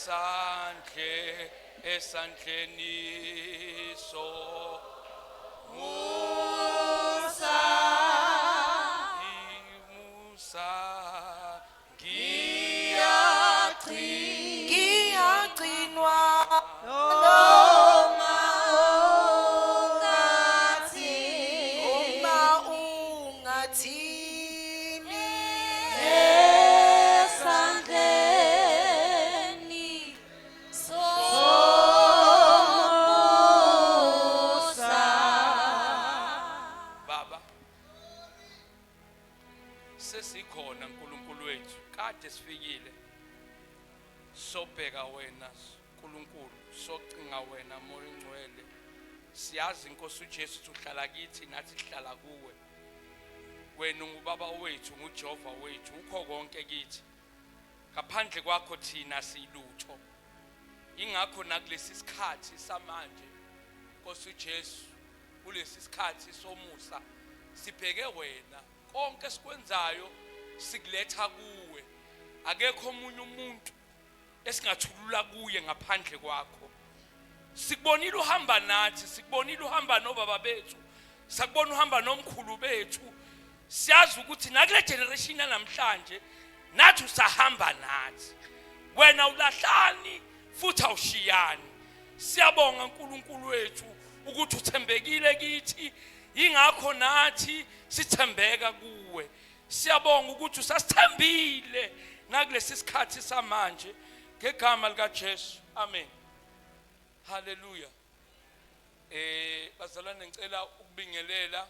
Esandle esandleni so Musa Musa ngiyagcinwa noma ungathi uma ungathini Esandleni somusa. Baba, sesikhona uNkulunkulu wethu, kade sifikile, sobheka wena uNkulunkulu, socinga wena Moya oNgcwele. Siyazi inkosi uJesu uthi uhlala kithi, nathi sihlala kuwe. Wena ungubaba wethu, nguJehova wethu, ukho konke kithi. Ngaphandle kwakho thina siyilutho. Ingakho nakulesi sikhathi samanje, Nkosi uJesu, kulesi sikhathi somusa sibheke wena. Konke esikwenzayo sikuletha kuwe. Akekho omunye umuntu esingathulula kuye ngaphandle kwakho. Sikubonile uhamba nathi, sikubonile uhamba nobaba bethu, sakubona uhamba nomkhulu bethu. Siyazi ukuthi nakule generation yanamhlanje nathi usahamba nathi. Wena ulahlani futhi awushiyani. Siyabonga uNkulunkulu wethu ukuthi uthembekile kithi, ingakho nathi sithembeka kuwe. Siyabonga ukuthi usasithembile nakulesi sikhathi samanje, ngegama likaJesu, amen. Haleluya. Bazalwane, ngicela ukubingelela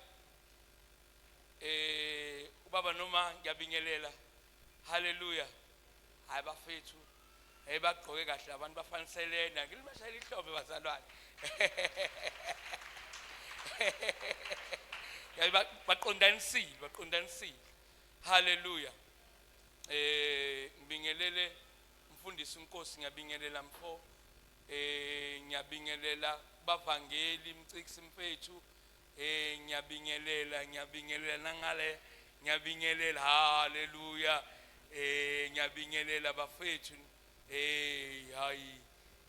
ubaba noma ngiyabingelela. Haleluya. Hayi bafethu, hey, bagqoke kahle abantu, bafaniselene. Ngilibashayela ihlombe bazalwane. Yayi baqondanisile, baqondanisile. Haleluya. Ngibingelele umfundisi inkosi, ngiyabingelela mfo. Ngiyabingelela bavangeli Mciksi mfethu. Ngiyabingelela, ngiyabingelela nangale, ngiyabingelela. Haleluya. Ngiyabingelela bafethu. Hayi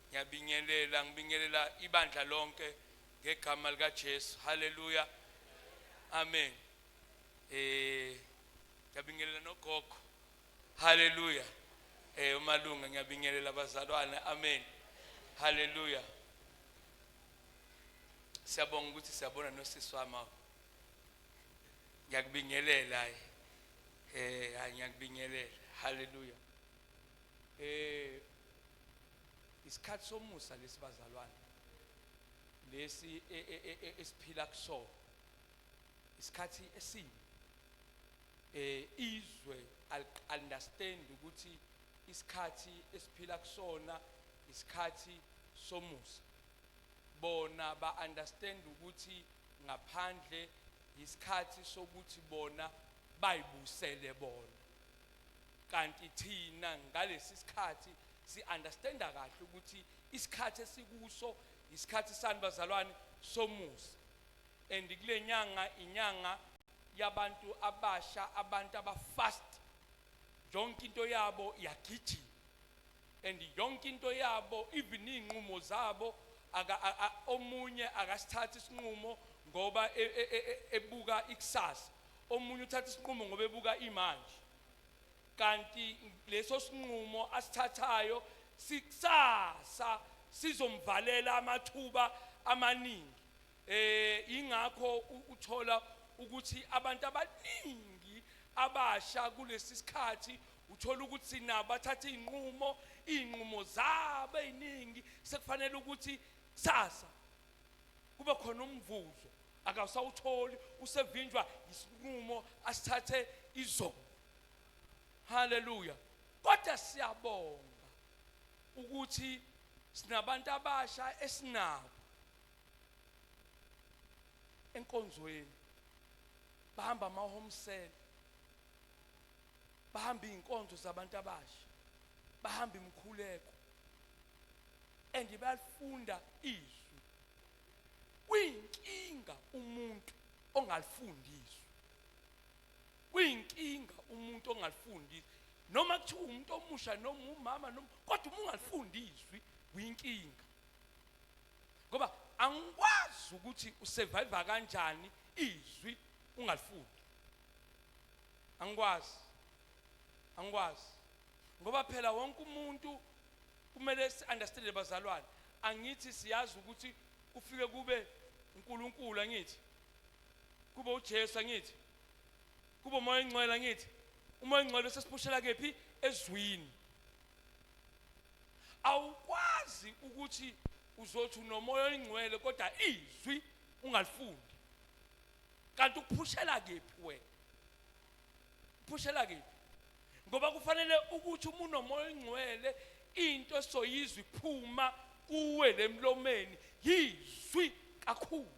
ngiyabingelela, ngibingelela ibandla lonke ngegama lika Jesu. Haleluya. Amen. Ngiyabingelela nogogo. Haleluya. Umalunga, ngiyabingelela abazalwane. Amen. Haleluya. Siyabonga ukuthi siyabona nosisi wami. Ngiyakubingelela. Hayi ngiyakubingelela. Haleluya. Isikhathi somusa lesi bazalwane. Lesi esiphila kuso. Isikhathi esibi. Izwe understand ukuthi isikhathi esiphila kusona isikhathi somusa. Bona ba understand ukuthi ngaphandle isikhathi sokuthi bona bayibusele bona. Kanti thina ngalesi sikhathi si understanda kahle ukuthi isikhathi esikuso isikhathi sani bazalwane somusa. And kule nyanga inyanga yabantu abasha, abantu abafast, yonke into yabo iyagijima and yonke into yabo, even izinqumo zabo, omunye akasithatha isinqumo ngoba ebuka ikusasa, omunye uthatha isinqumo ngoba ebuka imanje. Kanti leso sinqumo asithathayo sikusasa sizomvalela amathuba amaningi. Ingakho uthola ukuthi abantu abaningi abasha kulesi sikhathi uthola ukuthi nabo bathatha izinqumo, izinqumo zabo eziningi sekufanele ukuthi kusasa kube khona umvuzo, akasawutholi, usevinjwa isinqumo asithathe izolo. Haleluya. Kodwa siyabonga ukuthi sinabantu abasha esinabo enkonzweni, bahamba ama home cell, bahamba izinkonzo zabantu abasha, bahamba imikhuleko and bayalifunda izwi. Kuyinkinga umuntu ongalifundiswa, kuyinkinga umuntu ongalifundiswa. Noma kuthiwa umuntu omusha noma umama noma kodwa uma ungalifundi izwi uyinkinga. Ngoba angikwazi ukuthi usurvive kanjani izwi ungalifundi. Angikwazi. Angikwazi. Ngoba phela wonke umuntu kumele si-understande bazalwane. Angithi siyazi ukuthi kufike kube uNkulunkulu angithi. Kube uJesu angithi. Kube uMoya oNgcwele angithi. UMoya oNgcwele sesiphushela kephi? Ezwini. Awukwazi ukuthi uzothi unomoya oyingcwele kodwa izwi ungalifundi. Kanti ukuphushela kephi wena? Uphushela kephi? Ngoba kufanele ukuthi uma unomoya oyingcwele into esoyizwa iphuma kuwe lemlomeni yizwi kakhulu.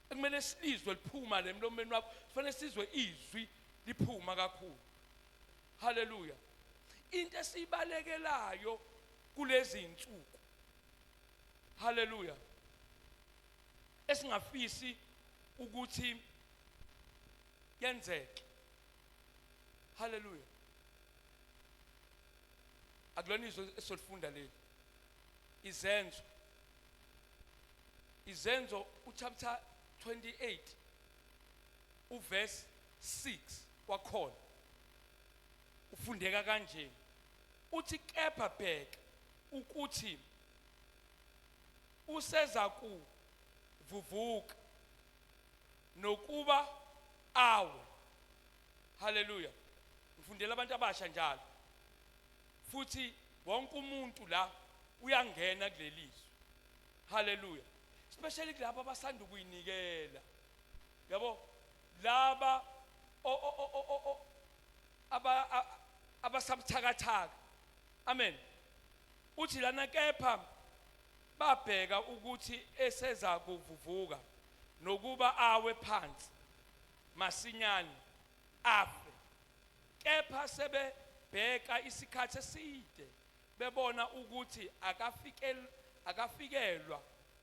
Ekumele silizwe liphuma lemlomeni wakho, kufanele sizwe izwi liphuma kakhulu. Haleluya. Into esibalekelayo kulezi insuku. Haleluya. Esingafisi ukuthi yenzeke. Haleluya. Akulona izwi esolifunda leli. Izenzo. Izenzo uchapter 28 uverse 6 kwakhona ufundeka kanje uthi kepha bheka ukuthi useza kuvuvuka nokuba awe. Haleluya. Ngifundela abantu abasha njalo futhi wonke umuntu la uyangena kulelizwe. Haleluya. Especially kulabo abasanda ukuyinikela, yabo laba abasabuthakathaka. Amen. Uthi lana kepha babheka ukuthi eseza kuvuvuka nokuba awe phansi masinyane afe, kepha sebebheka isikhathi eside bebona ukuthi akafikelwa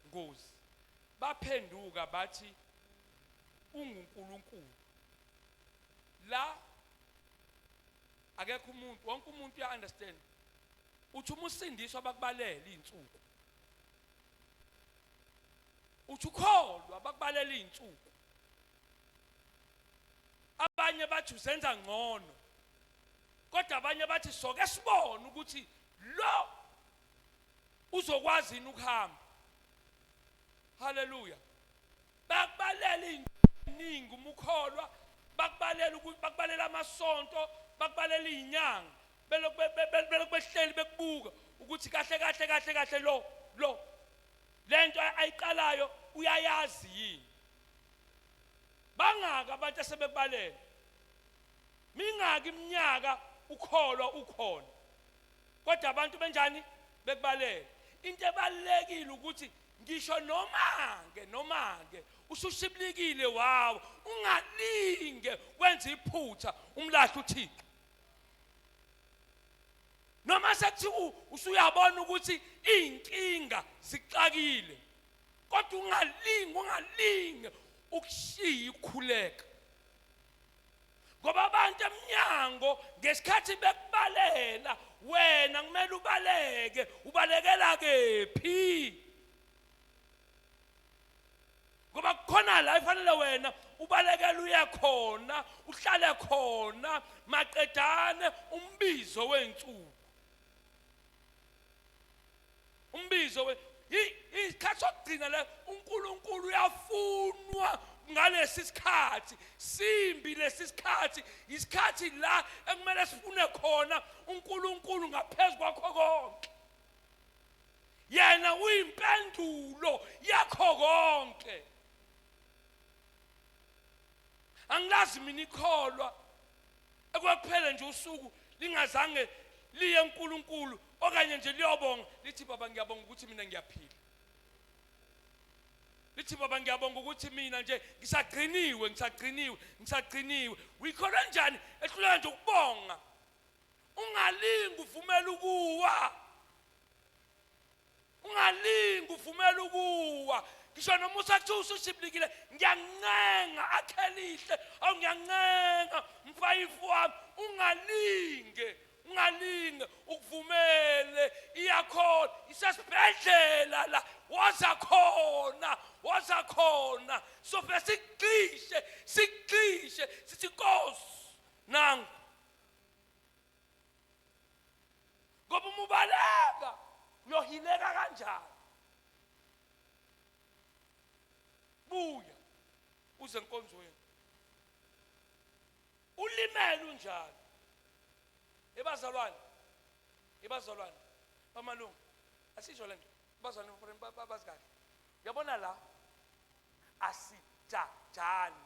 ngozi, baphenduka bathi unguNkulunkulu. La akekho umuntu, wonke umuntu uya understand. Uthi uma usindiswa bakubalela izinsuku, uthi ukholwa bakubalela izinsuku. Abanye bathi uzenza ngcono, kodwa abanye bathi soke sibone ukuthi lo uzokwazi yini ukuhamba. Haleluya. Bakubalela iningi uma ukholwa, bakubalela ukuthi bakubalela amasonto, bakubalela izinyanga, belokhu behleli bekubuka ukuthi kahle kahle kahle kahle lo lo lento ayiqalayo uyayazi yini. Bangaka abantu asebekubalela, mingaki iminyaka ukholwa ukhona, kodwa abantu benjani bekubalela. Into ebalulekile ukuthi ngisho noma-ke noma-ke usushibilikile wawo, ungalinge wenze iphutha umlahle uThixo. Noma sekuthiwa usuyabona ukuthi iy'nkinga zixakile, kodwa ungalinge ungalinge ukushiya ukukhuleka, ngoba abantu emnyango ngesikhathi bekubalela wena kumele ubaleke. Ubalekela kephi? Ngoba kukhona la ifanele wena ubalekele uye khona, uhlale khona maqedane umbizo wensuku, umbizo we isikhathi sokugcina le. uNkulunkulu uyafunwa ngalesi sikhathi simbi. Lesi sikhathi isikhathi la ekumele sifune khona uNkulunkulu ngaphezu kwakho konke. Yena uyimpendulo yakho konke. Angilazi mina ikholwa ekwakuphele nje usuku lingazange liye uNkulunkulu okanye nje liyobonga lithi baba ngiyabonga ukuthi mina ngiyaphila, lithi baba ngiyabonga ukuthi mina nje ngisagciniwe, ngisagciniwe, ngisagciniwe. Uyikholwa njani ehluleka nje ukubonga? Ungalingi uvumela ukuwa, ungalingi uvumela ukuwa. Ngisho noma usakuthiwa usushibilikile, ngiyancenga akhelihle, awu ngiyancenga mfayifu wami, Ungalinge, ungalinge ukuvumele iyakhona isesibhedlela la woza khona, woza khona. Sofika sikugxishe, sikugxishe sithi Nkosi nangu. Ngoba uma ubaleka uyohileka kanjani? Buya uze enkonzweni. Ulimele unjalo. Ebazalwane, ebazalwane bamalungu asisho lento. Abazalwane bazi kahle. Uyabona la asijajani.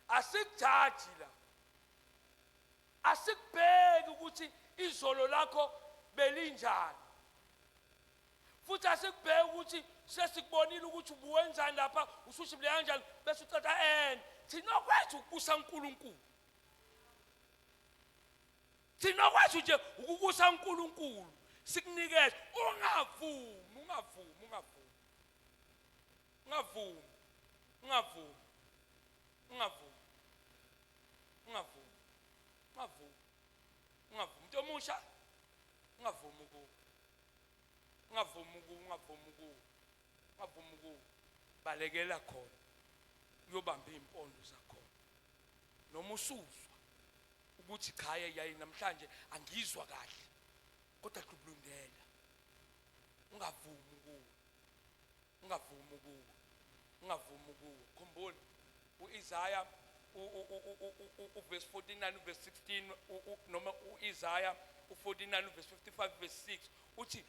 Asikujaji la. Asikubheki ukuthi izolo lakho belinjani. Futhi asikubheki ukuthi sesikubonile ukuthi ubuwenzani lapha, usushibile kanjani bese ucatha en. Thina okwethu ukubusa uNkulunkulu. Thina okwethu nje ukubusa uNkulunkulu. Sikunikeze ungavumi, ungavumi, ungavumi. Ungavumi. Ungavumi. Ungavumi. Ungavumi. Ungavumi. Ungavumi. Umuntu omusha ungavumi ukuwa. Ungavumi ukuwa, ungavumi ukuwa. Ungavumi ukuwa. Balekela khona. Uyobamba impondo zakhona. Noma usuzwa ukuthi cha yayi namhlanje angizwa kahle. Kodwa dlubulundela. Ungavumi ukuwa. Ungavumi ukuwa. Ungavumi ukuwa. Khumbula uIsaiah uverse 49 uverse 16 noma uIsaiah u49 uverse 55 verse 6 uthi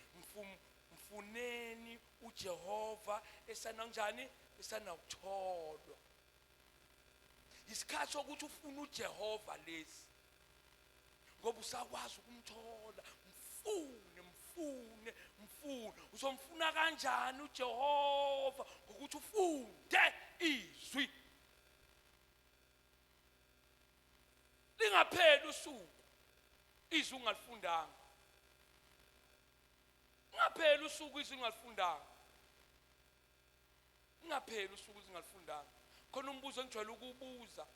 mfuneni uJehova esananjani esanakutholwa. Isikhathi sokuthi ufune uJehova lesi, ngoba usakwazi ukumthola. Mfune, mfune, mfune. Uzomfuna kanjani uJehova? Ngokuthi ufunde izwi. Lingapheli usuku izwi ungalifundanga. Lingapheli usuku izwi ungalifundanga. Lingapheli usuku izwi ungalifundanga. Khona umbuzo engijwayele ukuwubuza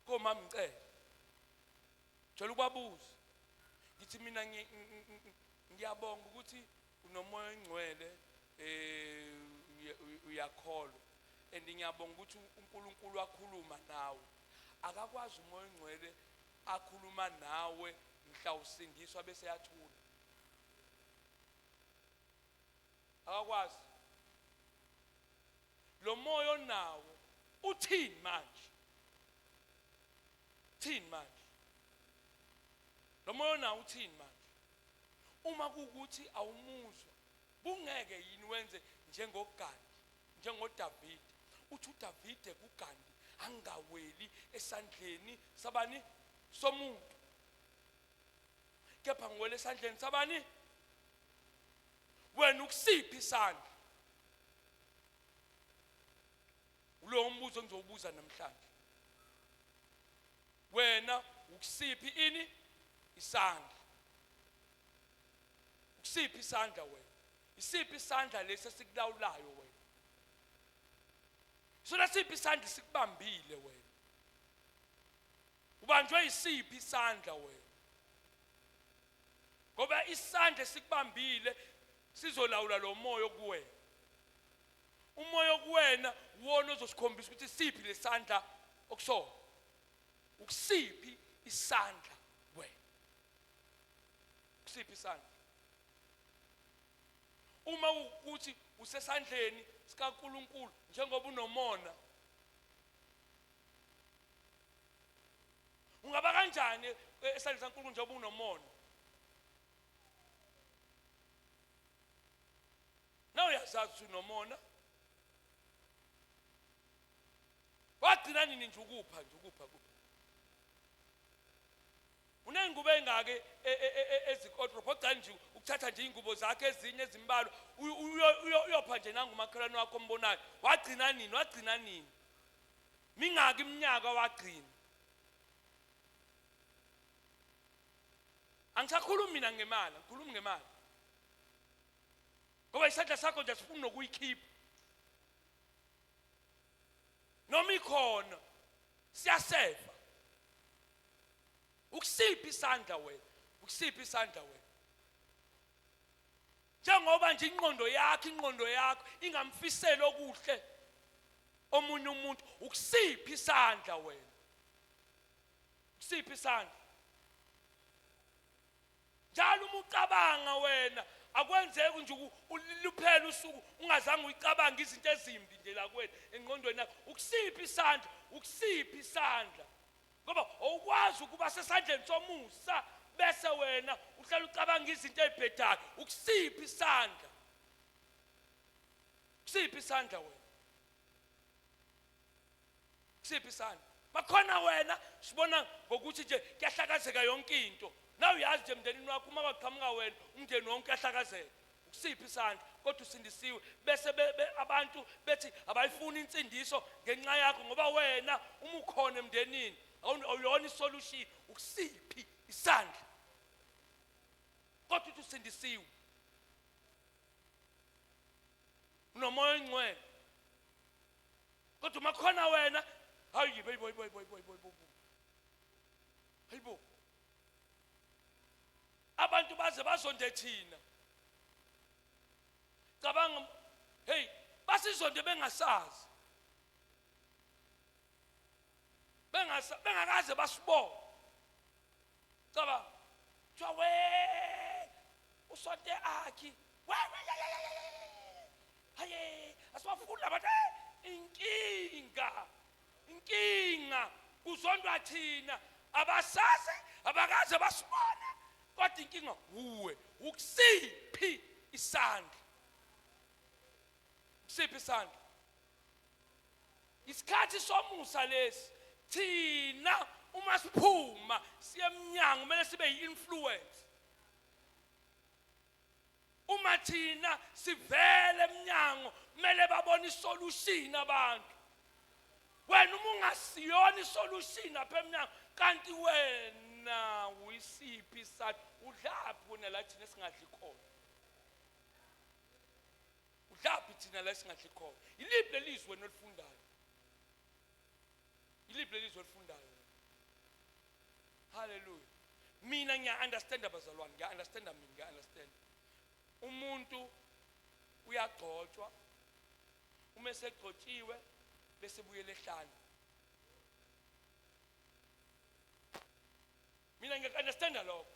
komama ngicela. Ngijwayele ukubabuza. Ngithi mina ngiyabonga ukuthi unomoya oyingcwele, uyakholwa. And ngiyabonga ukuthi uNkulunkulu wakhuluma nawe. Akakwazi umoya oyingcwele akhuluma nawe mhla usindiswa bese yathula. Akakwazi. Lo moya onawo uthini manje? Thini manje? Lo moya onawo uthini manje? Uma kuwukuthi awumuzwa, bungeke yini wenze njengoGandhi, njengoDavide? Uthi uDavide kuGandhi, angaweli esandleni sabani? Somuntu. Kepha ngiwele esandleni sabani? Wena ukusiphi isandla? Ulowo mbuzo engizowubuza namhlanje. Wena ukusiphi ini? Isandla. Ukusiphi isandla wena? Isiphi isandla lesi esikulawulayo wena? Sona siphi isandla sikubambile wena? Ubanjwe isiphi isandla wena? Ngoba isandla esikubambile sizolawula lo moya okuwena. Umoya okuwena uwona ozosikhombisa ukuthi siphi lesandla okusona. Ukusiphi isandla wena? Ukusiphi isandla? Uma ukuthi usesandleni sikaNkuluNkulu njengoba unomona, ungaba kanjani esandleni sikaNkuluNkulu njengoba unomona? Na uyazazi ukuthi unomona. Wagcina nini nje ukupha nje ukupha kupha? Uney'ngubo ey'ngaki ezikodropho? Ogcina nje ukuthatha nje iy'ngubo zakhe ezinye ezimbalwa, uyopha nje nangumakhelwane wakho ombonayo. Wagcina nini? Wagcina nini? Mingaki iminyaka wagcina? Angisakhulumi mina ngemali, angikhulumi ngemali. Ngoba isandla sakho nje asifuni nokuyikhipha. Noma ikhona. Siyasefa. Ukusiphi isandla wena? Ukusiphi isandla wena? Njengoba nje ingqondo yakho ingamfiseli okuhle omunye umuntu, ukusiphi isandla wena? Ukusiphi isandla? Njalo uma ucabanga wena, akwenzeki nje luphele usuku ungazange uyicabange izinto ezimbi nje la kuwena engqondweni yakho. Ukusiphi isandla? Ukusiphi isandla? Ngoba awukwazi ukuba sesandleni somusa bese wena uhlala ucabanga izinto ezibhedayo. Ukusiphi isandla? Kusiphi isandla wena? Kusiphi isandla? Bakhona wena, sibona ngokuthi nje kuyahlakazeka yonke into. Nawe uyazi nje emndenini wakho, uma kwaqhamuka wena, umndeni wonke uyahlakazeka. Ukusiphi isandla? Kodwa usindisiwe, bese abantu bethi abayifuni insindiso ngenxa yakho, ngoba wena uma ukhona emndenini awuyona isolution. Ukusiphi isandla? Kodwa uthi usindisiwe, unomoya oyingcwele, kodwa uma khona wena, hayi, hayibo, hayibo, hayibo, hayibo, hayibo, hayibo, abantu baze bazonde thina. Cabanga, hey, basizonde bengasazi, bengakaze basibone. Cabanga, kuthiwa we usonte akhi we we ya, ya, ya, ya, ya, haye, asibafuni labantu. Inkinga kuzondwa thina, abasazi, abakaze basibone, kodwa inkinga uwe. Ukusiphi isandla? Kusiphi isandla? Isikhathi somusa lesi. Thina uma siphuma siye emnyango, kumele sibe yi-influence. Uma thina sivele emnyango, kumele babone isolution abantu. Wena uma ungasiyona isolution apha emnyango, kanti wena uyisiphi isandla? Udlaphi wena la thina singadli khona? Udlaphi thina la singadli khona? Yiliphi leli zwi wena olifundayo? Yiliphi leli zwi olifundayo? Haleluya! Mina ngiya-understanda, bazalwane, ngiya-understanda. Mina ngiya-understand, umuntu uyagcotshwa, uma esegcotshiwe bese buyela ehlane. Mina ngiya-understanda lokho.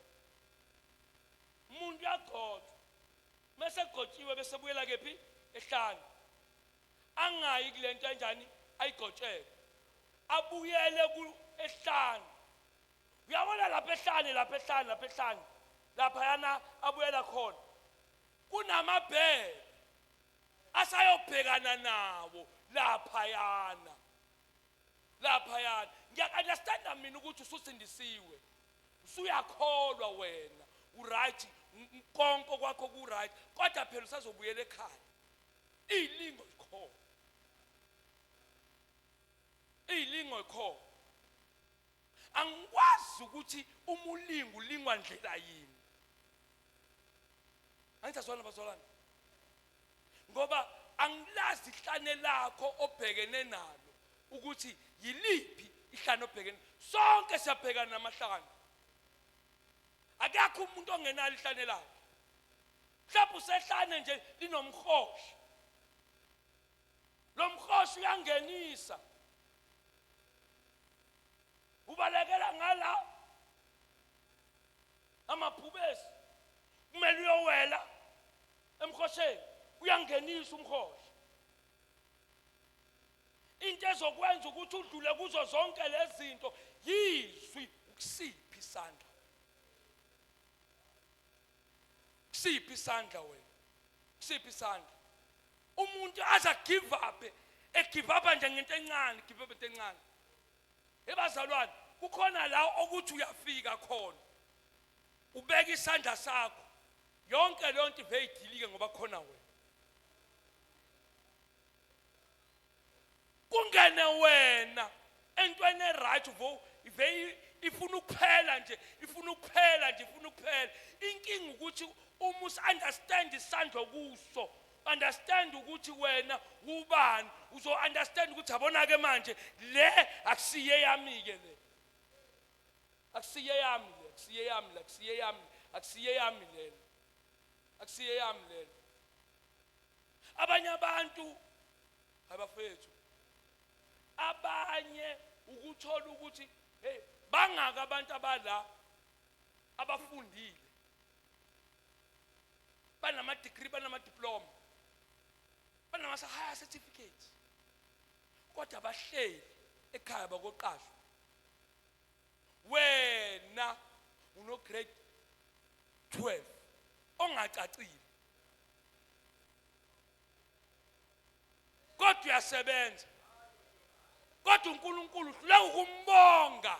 Umuntu uyagcotshwa, mase egcotshiwe bese buyela kephi? Ehlane. Angayi kule nto enjani ayigcotshelwe, abuyele ku ehlane. Uyabona lapha ehlane, lapha ehlane, lapha ehlane, laphayana abuyela khona, kunamabhele asayobhekana nawo laphayana, laphayana. Ngiya-understanda mina ukuthi ususindisiwe, usuyakholwa wena, uright, konke kwakho ku-right, kodwa phela usazobuyela ekhaya. Iy'lingo zikhona, iy'lingo zikhona. Angikwazi ukuthi uma ulinga, ulingwa ndlela yini. Angithi azwana, bazalwane, ngoba angilazi ihlane lakho obhekene nalo ukuthi yiliphi ihlane obhekene. Sonke siyabhekana namahlane, akekho umuntu ongenalo ihlane lakhe. Mhlawumbe usehlane nje linomhosha, lo mhosha uyangenisa, ubalekela ngala amabhubesi, kumele uyowela emhosheni, uyangenisa umhosha. Into ezokwenza ukuthi udlule kuzo zonke lezi zinto yizwi. Ukusiphi isandla? Kusiphi isandla wena? Kusiphi isandla? Umuntu aza give up, egive up nje ngento encane, give up into encane. Ebazalwane, kukhona la okuthi uyafika khona, ubeka isandla sakho, yonke leyo nto ive idilike, ngoba khona wena, kungene wena entweni eright, uvo ive ifuna ukuphela nje, ifuna ukuphela nje, ifuna ukuphela. Inkinga ukuthi uma usi-understand isandla kuso. understand ukuthi wena ubani, uzo understand ukuthi yabona ke manje le akusiye yami ke le, akusiye yami le, akusiye yami le, akusiye yami, akusiye yami le, akusiye yami le. Abanye abantu abafethu, abanye ukuthola ukuthi hey, bangaka abantu abala abafundile, banama degree, banama diploma, banama higher certificates, kodwa bahleli ekhaya bakoqashwa. Wena uno grade 12 ongacacile, kodwa uyasebenza, kodwa uNkulunkulu uhluleka ukumbonga.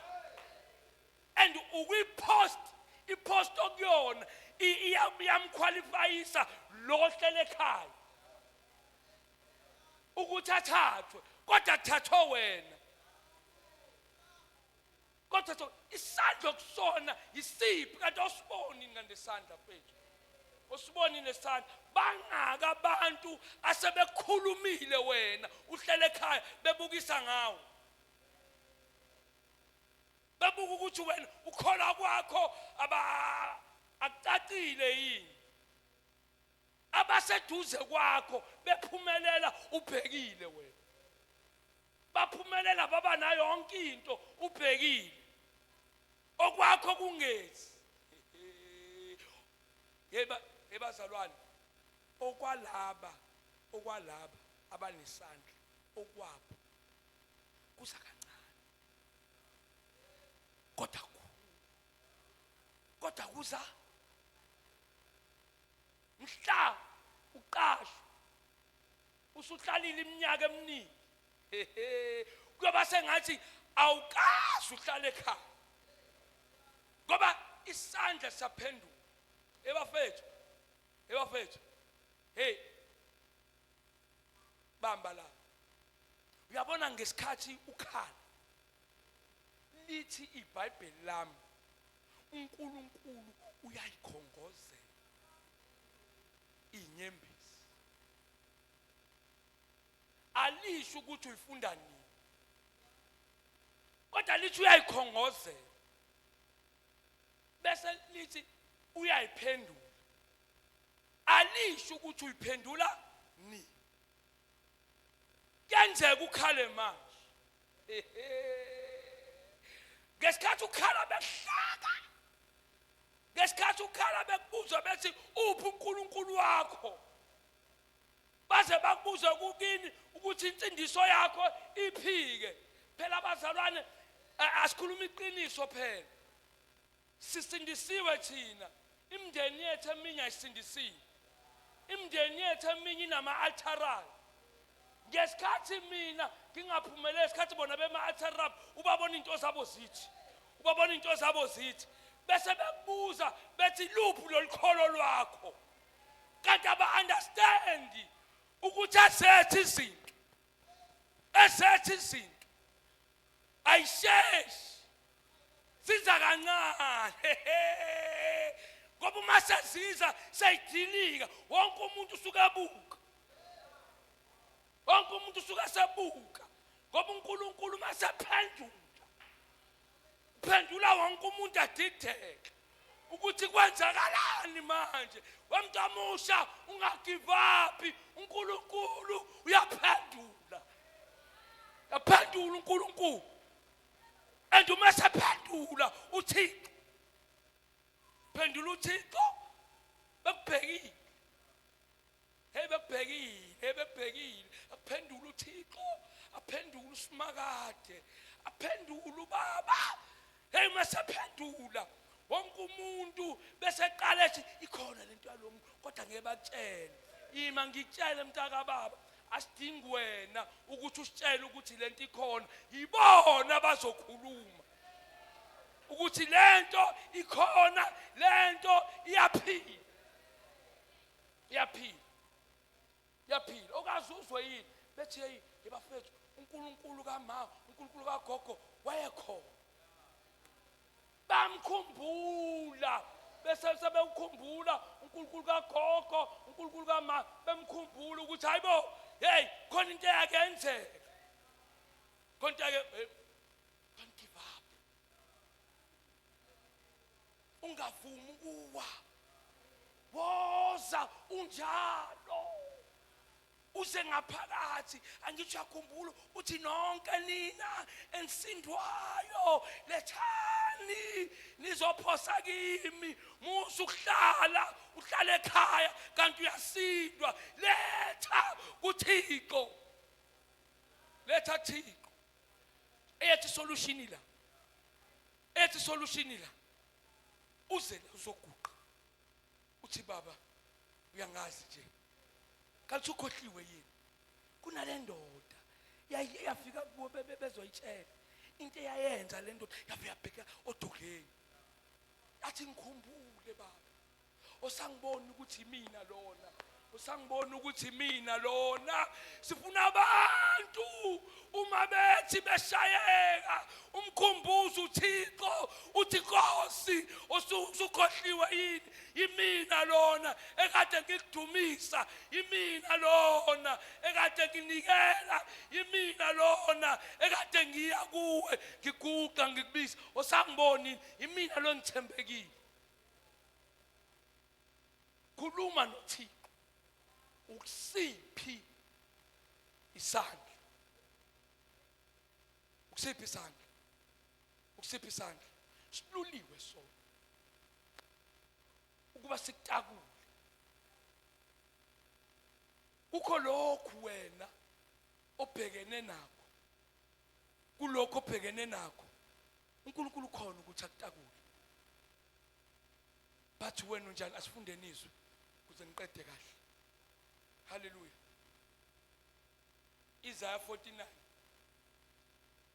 And ukwipost, ipost okuyona iyamqualifyisa lo ohlele ekhaya ukuthi athathwe, kodwa kuthathwe wena. Kodwa so isandla kusona yisiphi kanti? Osiboni kanti isandla mfethu, osiboni nesandla. Bangaka abantu asebekhulumile, wena uhlele ekhaya bebukisa ngawo, bebuka ukuthi wena ukholwa kwakho aba akucacile yini. Abaseduze kwakho bephumelela ubhekile wena, baphumelela baba nayo yonke into ubhekile, okwakho kungezi. Yeba ebazalwane, okwalaba, okwalaba abanesandla okwabo kuza kancane, kodwa kodwa kuza mhla uqashwa usuhlalile iminyaka eminingi, kuyoba sengathi awukazi uhlale ekhaya, ngoba isandla siyaphenduka. Ebafethu, ebafethu, hey, bamba la. Uyabona ngesikhathi ukhala, lithi iBhayibheli lami uNkulunkulu uyayikhongozela inyembezi. Alisho ukuthi uyifunda nini, kodwa lithi uyayikhongozela, bese lithi uyayiphendula. Alisho ukuthi uyiphendula nini. Kuyenzeka ukhale manje, ngesikhathi ukhala bekuhlaka, ngesikhathi ukhala bekubuza bethi uphi uNkulunkulu wakho, baze bakubuze kukini ukuthi insindiso yakho iphike. Phela abazalwane, asikhuluma iqiniso phela, sisindisiwe thina, imindeni yethu eminye ayisindisiwe, imindeni yethu eminye inama-altharal. Ngesikhathi mina ngingaphumeleli, isikhathi bona bema-altharal, ubabona into zabo zithi, ubabona into zabo zithi, bese bekubuza bethi luphi lolukholo lwakho, kanti aba-understand ukuthi ezethu izinto, ezethu izinto ayisheshi, siza kancane, ngoba uma seziza seyidilika, wonke umuntu usuke ebuka, wonke umuntu usuke esebuka, ngoba uNkulunkulu uma sephendula phendula wonke umuntu adideke ukuthi kwenzakalani manje. Wemntu omusha, ungagive up, uNkulunkulu uyaphendula, yaphendula uNkulunkulu. And uma sephendula uThixo, phendula uThixo bekubhekile, hey, bekubhekile, hey, bekubhekile. Aphendula uThixo, aphendula uSimakade, aphendula ubaba. Hey, masephendula wonke umuntu bese eqala ethi ikhona lento yalomuntu, kodwa ngeke bakutshele. Ima ngikutshele mntaka baba, asidingi wena ukuthi usitshele ukuthi lento ikhona, yibona abazokhuluma ukuthi lento ikhona, lento iyaphila, iyaphila, iyaphila. Okaze uzwe yini bethi hey, ebafethu, uNkulunkulu kama, uNkulunkulu kagogo wayekhona, bamkhumbula. Bese sebewukhumbula uNkulunkulu kagogo, uNkulunkulu kama, bemkhumbula ukuthi hayibo, hey, khona into eyake yenzeka. Khona into eyake, don't give up. Ungavumi ukuwa. Woza unjalo. Uze ngaphakathi angithi uyakhumbula uthi nonke nina ensindwayo lethani nizophosa kimi musa ukuhlala uhlale ekhaya kanti uyasindwa letha kuThixo letha Thixo eyethi solution la ethi solution la uze la uzoguqa uthi baba uyangazi nje kanti ukhohliwe yini kunale ndoda yafika kubo bezoyitshela into eyayenza le ndoda yave yabheka odongeni athi ngikhumbule baba osangibona ukuthi mina lona usangibona ukuthi mina lona sifuna abantu uma bethi beshayeka umkhumbuzo uThixo uthi Nkosi usukhohliwe yini imina lona ekade ngikudumisa imina lona ekade nginikela imina lona ekade ngiya kuwe ngiguqa ngikubiza osangiboni imina lo ngithembekile khuluma noThixo ukusiphi isandla ukusiphi isandla ukusiphi isandla siluliwe sona ukuba sikutakule kukho lokhu wena obhekene nakho kulokho obhekene nakho uNkulunkulu ukhona ukuthi akutakule but wena unjani asifundeni izwi kuze ngiqede kahle haleluya Isaiah 49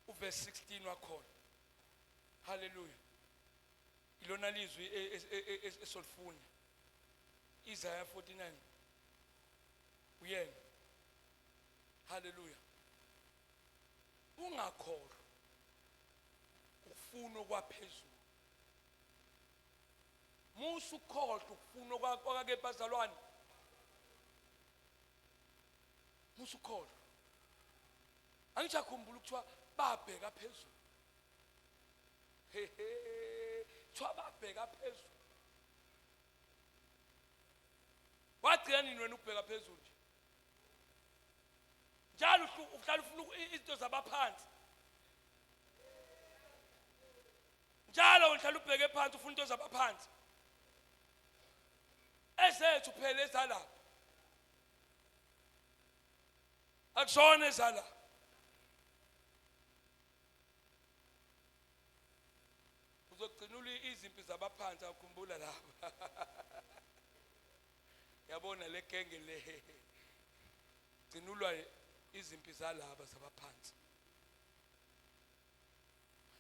uverse 16 wakhona haleluya ilona lizwi e, e, e, esolifunda Isaiah 49 uyena haleluya ungakholwa ukufuna okwaphezulu musa ukukhohlwa ukufuna okwakake bazalwane musa ukukhohlwa angithi akhumbula ukuthiwa babheka phezulu hehe kuthiwa babheka phezulu wagcina nini wena ukubheka phezulu nje njalo uhlala ufuna izinto zabaphansi njalo uhlala ubheke phansi ufuna into zabaphansi ezethu phela ezalapha akusona ezala uzogcinula izimpi zabaphansi akhumbula laba yabona le genge le gcinulwa izimpi zalaba zabaphansi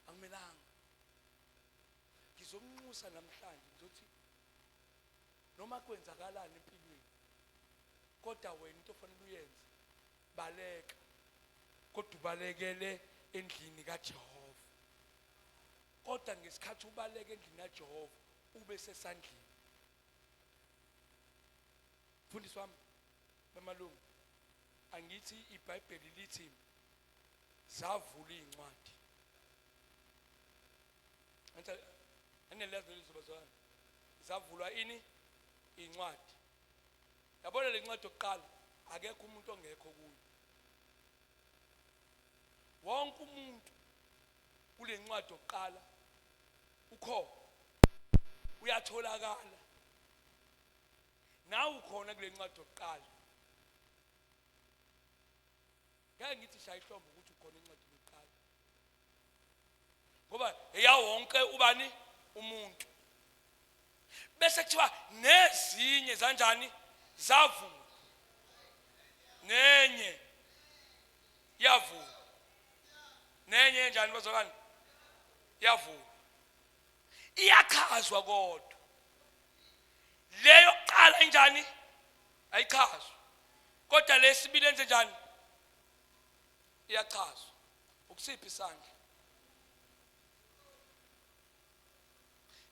akumelanga ngizomnxusa namhlanje ngizothi noma kwenzakalani empilweni kodwa wena into ofanele uyenze baleka kodwa ubalekele endlini kaJehova kodwa ngesikhathi ubaleka endlini kaJehova ube sesandleni mfundisi wami bamalungu angithi iBhayibheli lithi zavula izincwadi anelazi leli zobazwana zavulwa ini incwadi yabona le ncwadi yokuqala akekho umuntu ongekho kuyo wonke umuntu kule ncwadi yokuqala ukhona uyatholakala nawe ukhona kule ncwadi yokuqala ngeke ngithi shaya ihlombe ukuthi ukhona encwadini yokuqala ngoba eyawonke ubani umuntu bese kuthiwa nezinye zanjani zavula nenye yavula nenye enjani bazalwane yavula iyachazwa kodwa leyo kuqala injani ayichazwa kodwa lesibili enze njani iyachazwa ukusiphi isandla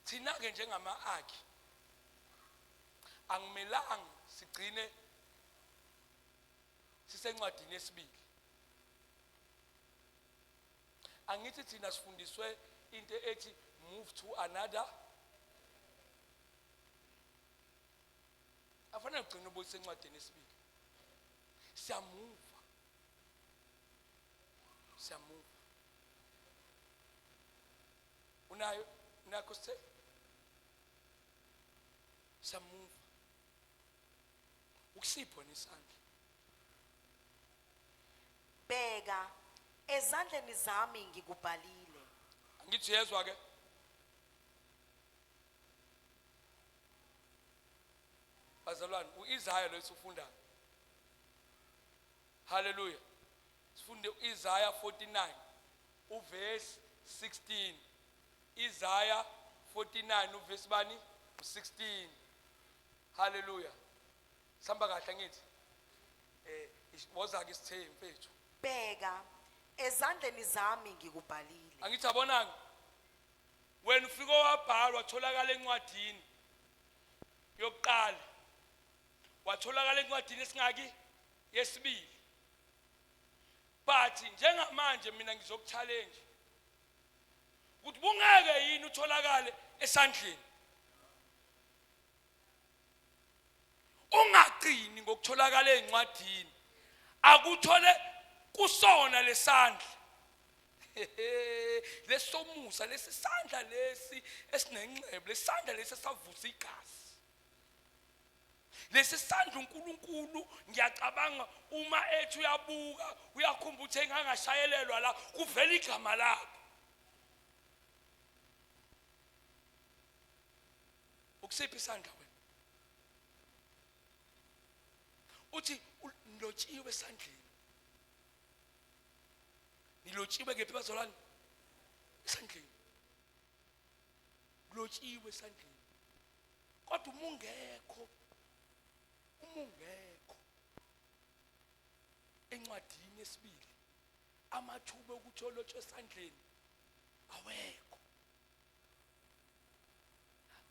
Thina-ke njengama-akhi angimelanga sigcine sisencwadini yesibili. Angithi thina sifundiswe into ethi move to another. Afanele ugcine ubuyise encwadini yesibili. Siyamuva, siyamuva. Unayo nakho sithe siyamuva. Ukusipho nesandla. Bheka, ezandleni zami ngikubhalile. Angithi uyezwa ke. Bazalwane, uIsaya lo esifundayo. Haleluya. Sifunde uIsaya 49 uverse 16. Isaya 49 uverse bani? 16. Haleluya. Sihamba kahle ngithi. Woza ke sithe mfethu. Bheka, ezandleni zami ngikubhalile. Angithi abonanga. Wena ufike wabhalwa tholakala encwadini yokuqala. Watholakala encwadini esingaki yesibili. But njengamanje mina ngizokuchallenge ukuthi bungeke yini utholakale esandleni. Ungagcini ngokutholakala ezincwadini, akuthole kusona lesandla lesomusa, lesisandla lesi esinenxebo, lesandla lesi esavusa igazi, lesi sandla uNkulunkulu. Ngiyacabanga uma ethi uyabuka uyakhumbula ukuthi engangashayelelwa la kuvela igama lakho. Ukusiphi isandla wena? Uthi nilotshiwe esandleni. Nilotshiwe kephi bazalwane? Esandleni. Kulotshiwe esandleni. Kodwa uma ungekho, uma ungekho encwadini yesibili, amathuba okuthi olotshwe esandleni awekho.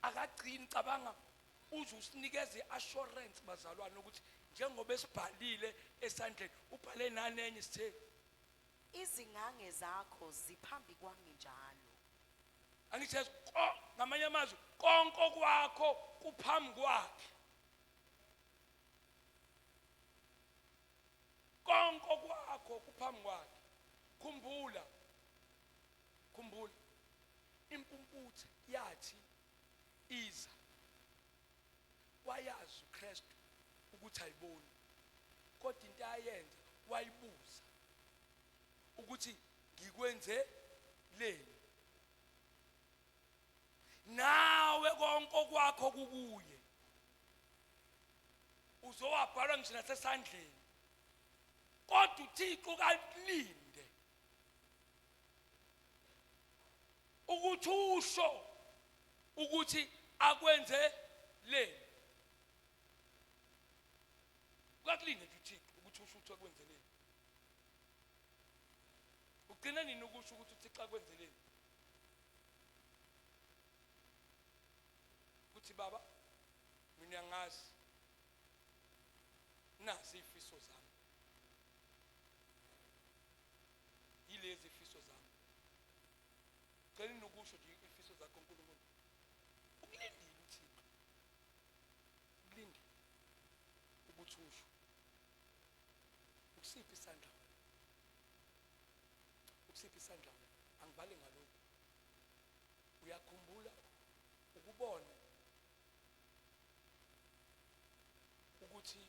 Akagcini, cabanga uze usinikeze i-assurance bazalwane ukuthi njengoba esibhalile esandleni, ubhale nanenye sithe Izingange zakho ziphambi kwami njalo. Angithi ngamanye amazwi konke kwakho kuphambi kwakhe. Konke kwakho kuphambi kwakhe. Khumbula, khumbula impumputhe yathi iza, wayazi uKristu ukuthi ayiboni, kodwa into ayenza wayibuza ukuthi ngikwenze leni. Nawe konke kwakho kukuye, uzowabhalwa ngisho nasesandleni, kodwa uThixo kalinde ukuthi usho ukuthi akwenze leni. Ukakulinde nje uThixo ukuthi usho ukuthi akwenze leni. Ugcina nini ukusho ukuthi uThixo akwenze leni? Uthi baba mina angazi, nazi izifiso zami, yilezi izifiso zami. Cela nokusho nje izifiso zakho uNkulunkulu. Ukulindile uThixo, ukulindile ukuthi usho ukusiphi isandla wena, ukusiphi isandla wena. Angibale ngalokho. Uyakhumbula ukubona ukuthi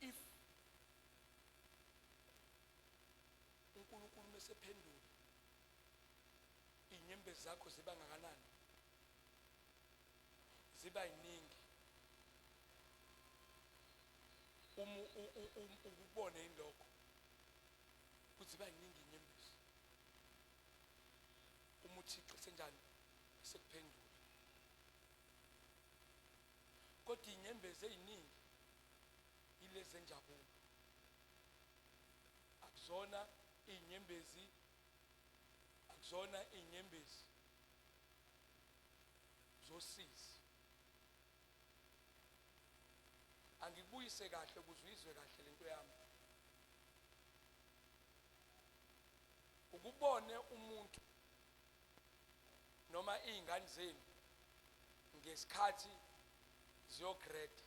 if uNkulunkulu mesephendula inyembezi zakho ziba ngakanani? Ziba yiningi. Uma ukubone yilokho ukuthi ziba yiningi inyembezi uma uThixo senjani sekuphendula. Kodwa inyembezi eziningi yilezi enjabulo, akuzona inyembezi, akuzona inyembezi Usizi. Angikubuyise kahle ukuze uyizwe kahle lento yami. Ukubone umuntu noma izingane zenu ngesikhathi ziyograde.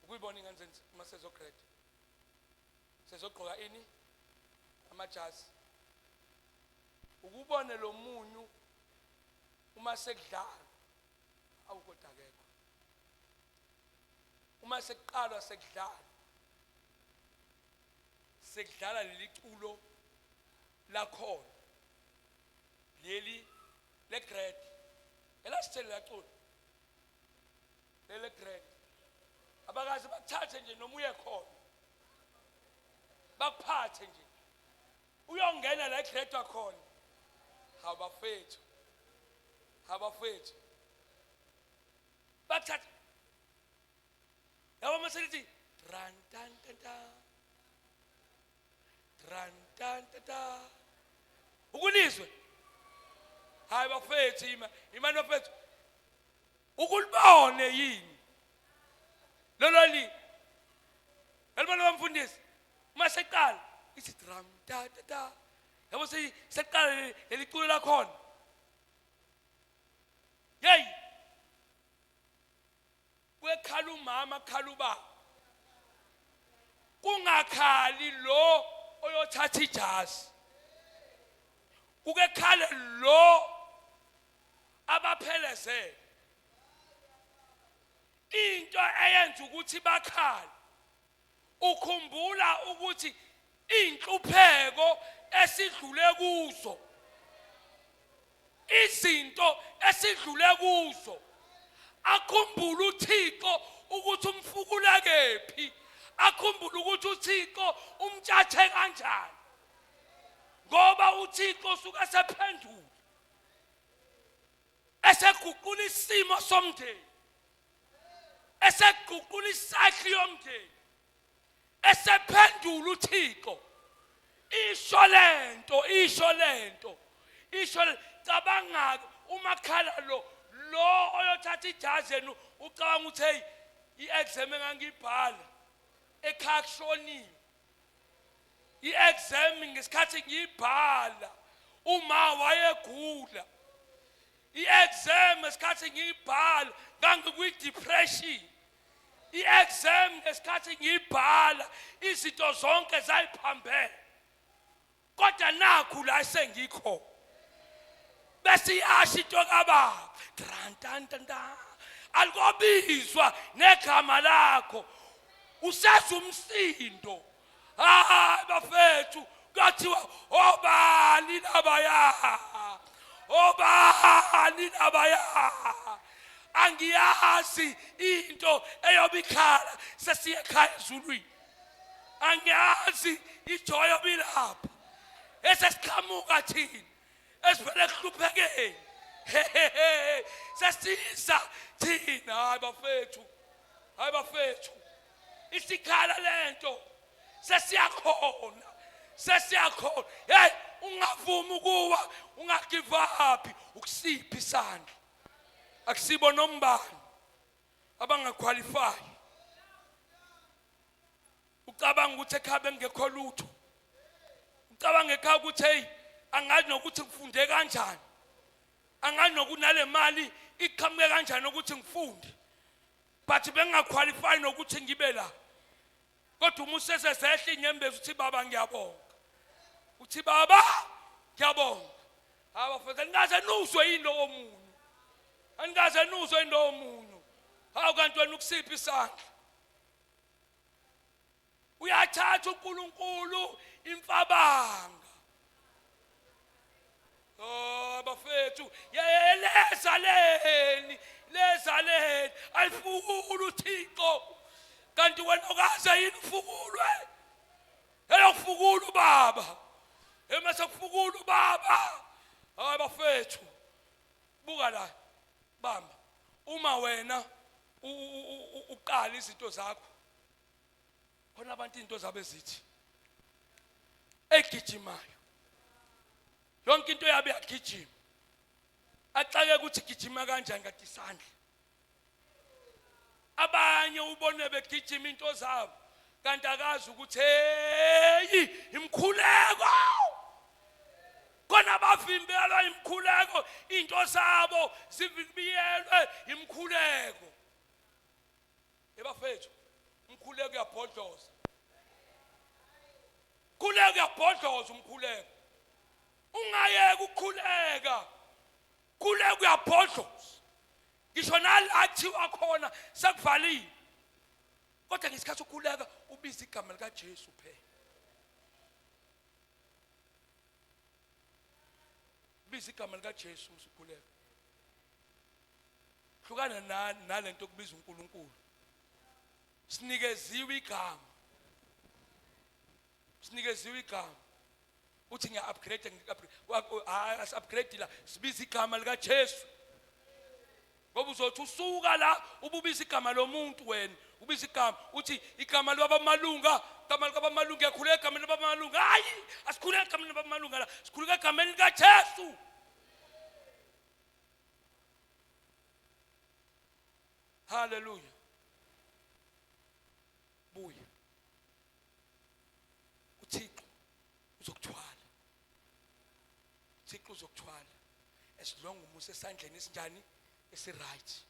Ukuyibona ingane zenu uma sezograde. Sezogqoka ini? Amajazi. Ukubone lo munyu uma sekudlala awu kodwa akekho. Uma sekuqalwa sekudlala sekudlala leli culo lakhona leli legrade elasithele laculo lele grade abakaze bakuthathe nje noma uye khona bakuphathe nje uyongena la egredwa khona. Hawu bafethu, hawu bafethu, bakuthathe yabo maselithi ran tan tan tan ran tan tan tan ukulizwe. Hayi bafethu, ima imani bafethu, ukulibone yini lolo li elibona bamfundisi uma seqala ithi drum ta ta ta, yabo seqala leli culo lakhona. Hey, kwekhala umama khala ubaba, kungakhali lo oyothatha ijazi, kuke khale lo abaphelezele. Into eyenza ukuthi bakhale, ukhumbula ukuthi inhlupheko esidlule kuzo, izinto esidlule kuzo, akhumbule uThixo ukuthi umfukula kephi, akhumbule ukuthi uThixo umtshathe kanjani, ngoba uThixo usuke esephendula eseguqula isimo somndeni, eseguqula isakhi yomndeni, esephendula uThixo. Isho lento, isho lento, isho. Cabanga uma khala lo lo oyothatha ijazi yenu, ucabanga ukuthi hey, i-exam engangiyibhala ekhaya kushoniwe, i-exam ngesikhathi ngiyibhala uma wayegula, i-exam ngesikhathi ngiyibhala ngangikwi-depression, i-exam ngesikhathi ngiyibhala izinto zonke zayiphambene, kodwa nakhu la esengikho. Bese iyasho into kababa drantantanta, alikobizwa negama lakho, useza umsindo. Hayi bafethu, kuthiwa obani labaya, obani labaya, angiyazi into eyobikhala sesiye ekhaya ezulwini, angiyazi ijoy obilapha esesiqhamuka thina esivele ekuhluphekeni sesiza thina. Hayi bafethu, hayi bafethu, isikhala lento sesiyakhona, sesiyakhona. Hey, ungavumi ukuwa, ungagive up. Ukusiphi isandla? Akusibo nombani abangaqualify. Ucabanga ukuthi ekhaya bengekho lutho, ucabanga ekhaya ukuthi hey, angazi nokuthi ngifunde kanjani, angazi nokunale mali iqhamuke kanjani ukuthi ngifunde, but bengingaqualify nokuthi ngibe la. Kodwa uma usesezehla inyembezi uthi baba ngiyabonga, uthi baba ngiyabonga. Hayi bafethu, anikaze nuzwe yini lowo munyu? Anikaze nuzwe yini lowo munyu? Hawu, kanti wena ukusiphi isandla? Uyathatha uNkulunkulu imfabanga. Oh bafethu, yeleza leni, leza leni, ayifukule uThixo. Kanti wena ukaze yini ufukulwe? Eyokufukula ubaba, emase kufukula ubaba. Hayi bafethu, buka la, bamba. Uma wena uqala izinto zakho, khona abantu into zabo ezithi egijimayo. Yonke into yabe yagijima. Axake ukuthi gijima kanjani kade isandla. Abanye ubone begijima into zabo kanti akazi ukuthi hey imkhuleko. Khona bavimbelwa imkhuleko, into zabo zivimbiyelwe imkhuleko. Ebafethu, umkhuleko uyabhodloza. Khuleka uyabhodloza umkhuleko. Ungayeki ukukhuleka. Khuleka uyabhodloza. Ngisho nala kuthiwa khona sekuvaliwe. Kodwa ngesikhathi ukhuleka ubiza igama likaJesu phela. Biza igama likaJesu usukhuleka. Hlukana nalento okubiza uNkulunkulu. Sinikeziwe igama. Sinikeziwe igama. Uthi ngiya upgrade ngiya upgrade la sibiza igama likaJesu. Ngoba uzothi usuka la ububiza igama lomuntu wena ubiza igama uthi igama libaba malunga igama likababa malunga yakhuleka igama libaba malunga hayi asikhuleke igama libaba malunga la sikhuleka egameni likaJesu. Haleluya. Buya. uThixo uzokuthwala. uThixo uzokuthwala as long umusa esandleni esinjani esiright.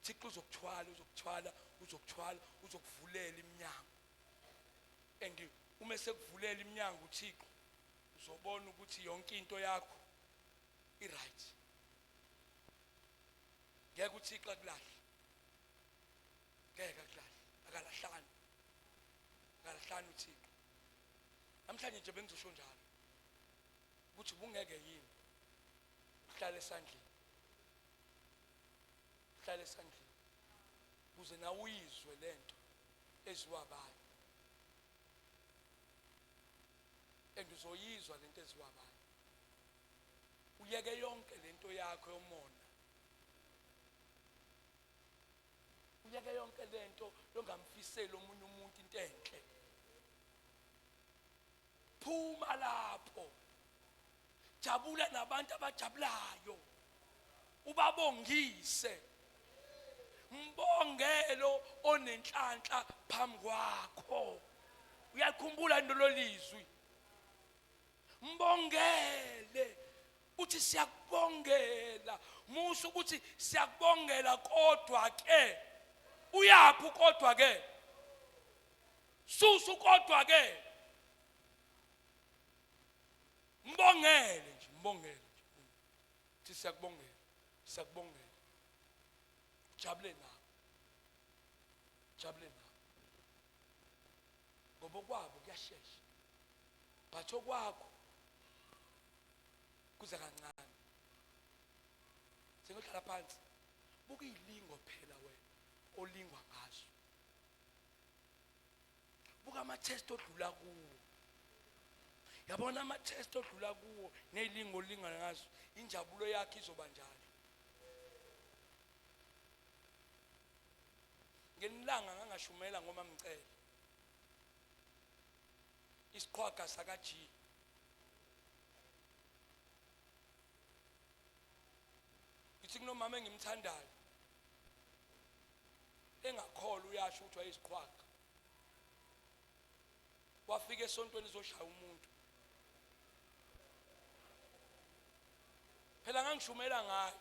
uThixo uzokuthwala, uzokuthwala, uzokuthwala, uzokuvulela iminyango. And uma sekuvulela iminyango uThixo uzobona ukuthi yonke into yakho i-right. Ngeke uThixo akulahle. Ngeke akulahle. Akalahlani. Akalahlani uThixo. Namhlanje nje bengizosho njalo ukuthi bungeke yini uhlale esandleni. Uhlale esandleni. Kuze nawe uyizwe lento eziwa abanye. And uzoyizwa lento eziwa abanye. Uyeke yonke lento yakho yomona. Uyeke yonke lento yongamfiseli omunye umuntu into enhle. Phuma lapho. Jabula nabantu abajabulayo. Ubabongise. Mbongelo onenhlanhla phambi kwakho. Uyakhumbula lolo lizwi. Mbongele. Uthi siyakubongela. Musa ukuthi siyakubongela kodwa ke. Uyaphi kodwa ke? Susu kodwa ke. Mbongele nje, mbongele nje. Uthi siyakubongela, siyakubongela. Jabule nawe. Jabule nawe. Ngoba kwabo kuyashesha. But okwakho kuza kancane. Sengohlala phansi. Buka izilingo phela wena olingwa ngazo. Buka ama test odlula kuwo. Yabona ama test odlula kuwo nezilingo olingana ngazo, injabulo yakhe izoba njalo. Ngenilanga ngangashumela ngoma mcele. Isiqhwaga saka G. Ngithi kunomama engimthandayo engakholwa uyasho ukuthi wayesiqhwaga. Wafika esontweni ezoshaya umuntu. Phela ngangishumela ngayo.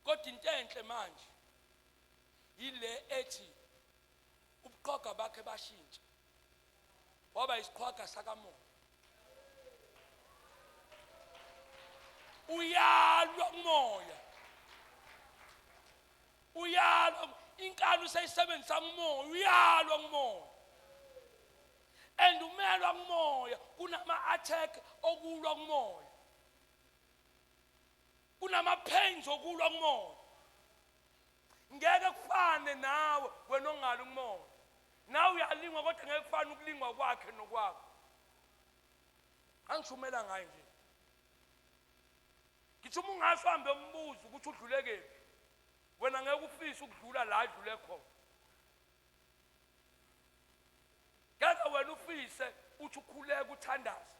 Kodwa into enhle manje yile ethi ubuqhoga bakhe bashintsha. Waba isiqhwaga sakamoya. Uyalwa kumoya. Uyalwa inkani usayisebenzisa kumoya, uyalwa kumoya. And umelwa kumoya, kunama attack okulwa kumoya. Kunama pains okulwa kumoya. Ngeke kufane nawe wena ongali kumoya. Nawe uyalingwa kodwa ngeke kufane ukulingwa kwakhe nokwakho. Angishumela ngayo nje. Ngithi uma ungasho uhambe umbuzo ukuthi udlule kephi. Wena ngeke ufise ukudlula la adlule khona. Ngeke wena Wena ufise uthi ukhuleke uthandaze,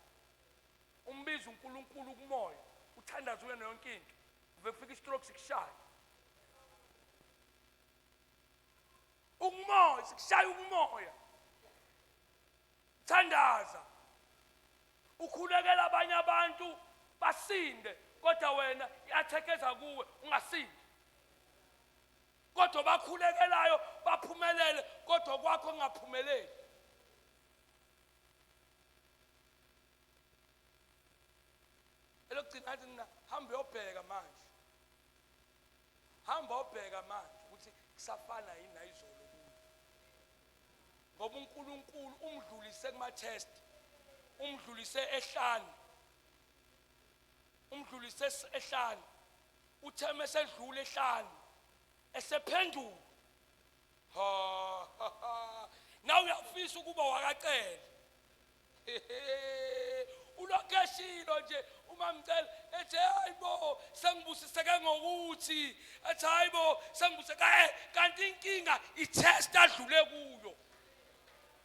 umbize uNkulunkulu kumoya, uthandaze uye yonke into, uve kufika istroke sikushaya ukumoya, sikushaya ukumoya. Thandaza, ukhulekela abanye abantu basinde, kodwa wena i-attack kuwe ungasindi, kodwa bakhulekelayo baphumelele, kodwa kwakho kungaphumeleli. Elokugcina athi mina, hamba uyobheka manje, hamba ubheka manje ukuthi kusafana yini nayizolo kuwe, ngoba uNkulunkulu umdlulise kuma-test, umdlulise ehlane, umdlulise ehlane. Uthe mesedlula ehlane esephenduka, ha, nawe uyafisa ukuba wakacela. Ulokhu eshilo nje uma mcela, ethi hayibo sengibusiseke ngokuthi, ethi hayibo sengibuseke, kanti inkinga i-test adlule kuyo.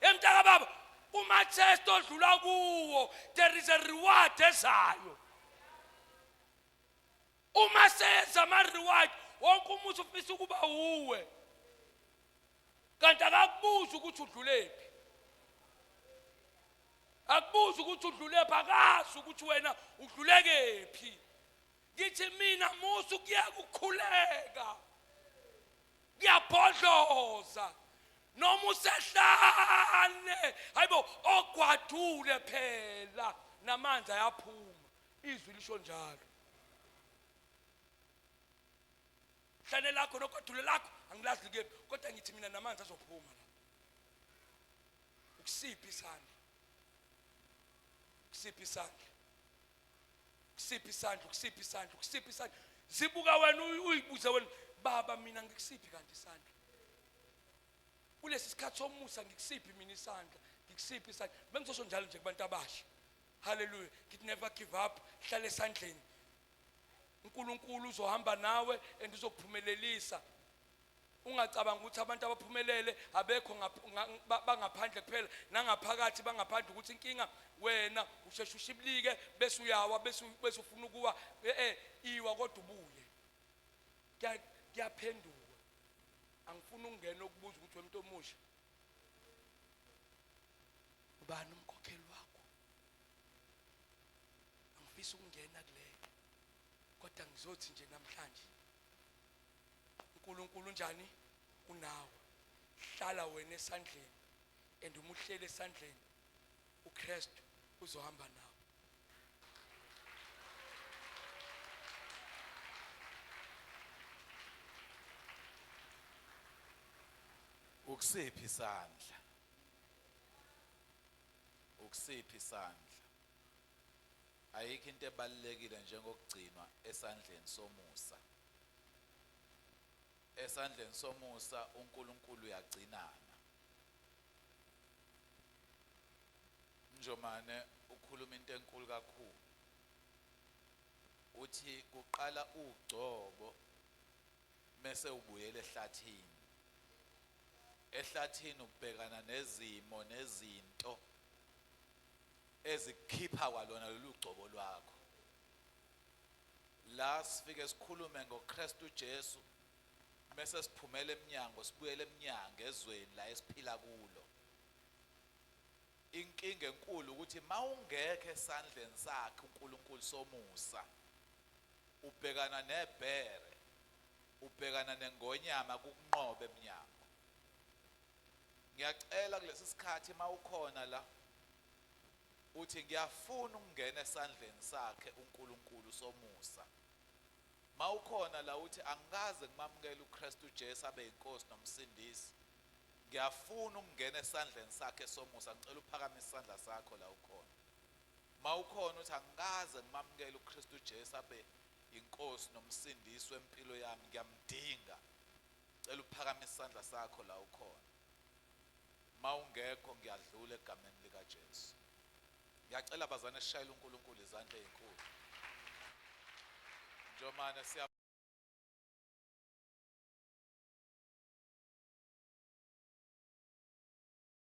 Emntaka baba, kuma test odlula kuwo there is a reward ezayo. Uma senza ama reward, wonke umuntu ufisa ukuba uwe, kanti akakubuzi ukuthi udlulephi, akubuzi ukuthi udlulephi, akazi ukuthi wena udlulekephi. Ngithi mina, musu kuyeka ukukhuleka, kuyabhodloza noma usehlane, hayibo, ogwadule phela namanzi ayaphuma, izwi lisho njalo. Hlane lakho nogwadule lakho angilazi likephi, kodwa ngithi mina namanzi azophuma la. Ukusiphi isandla? Ukusiphi isandla? Ukusiphi isandla? Ukusiphi isandla? Ukusiphi isandla? Zibuka wena, uyibuze wena, baba, mina ngikusiphi kanti isandla kulesi sikhathi somusa? Ngikusiphi mina isandla? Ngikusiphi isandla? Bengizosho njalo nje kubantu abasha, haleluya, ngithi never give up, hlala esandleni, uNkulunkulu uzohamba nawe and uzokuphumelelisa. Ungacabanga ukuthi abantu abaphumelele abekho bangaphandle kuphela, nangaphakathi bangaphandle, ukuthi inkinga wena usheshe ushibilike bese uyawa, bese ufuna ukuwa. Iwa kodwa ubuye. Kuyaphenduka. Angifuni ukungena ukubuza ukuthi wemntu omusha ubani umkhokheli wakho, angifisi ukungena kuleyo, kodwa ngizothi nje namhlanje uNkulunkulu unjani? Unawe. Hlala wena esandleni, and uma uhleli esandleni uKristu uzohamba nawe. Ukusiphi isandla? Ukusiphi isandla? Ayikho into ebalulekile njengokugcinwa esandleni somusa. Esandleni somusa uNkulunkulu uyagcinana. Njomane ukhuluma into enkulu kakhulu, uthi kuqala ugcobo mase ubuyele ehlathini. Ehlathini ubhekana nezimo nezinto ezikukhipha kwalona lolu gcobo lwakho. La sifike sikhulume ngoKristu Jesu mase siphumela eminyango, sibuyele eminyango ezweni la esiphila kulo. Inkinga enkulu ukuthi mawungekho esandleni sakhe uNkulunkulu somusa, ubhekana nebhere, ubhekana nengonyama kukunqoba eminyango. Ngiyacela kulesi sikhathi, mawukhona la uthi ngiyafuna ukungena esandleni sakhe uNkulunkulu somusa, mawukhona la uthi angikaze ngimamukele uKristu Jesu abe inkosi nomsindisi, ngiyafuna ukungena esandleni sakhe somusa, ngicela uphakamise isandla sakho la ukhona. Mawukhona uthi angikaze ngimamukele uKristu Jesu abe inkosi nomsindisi wempilo yami, ngiyamdinga, cela uphakamise isandla sakho la ukhona. Mawungekho, ngiyadlula egameni lika Jesu. Ngiyacela bazane sishayele uNkulunkulu izandla ezinkulu. Njomane siya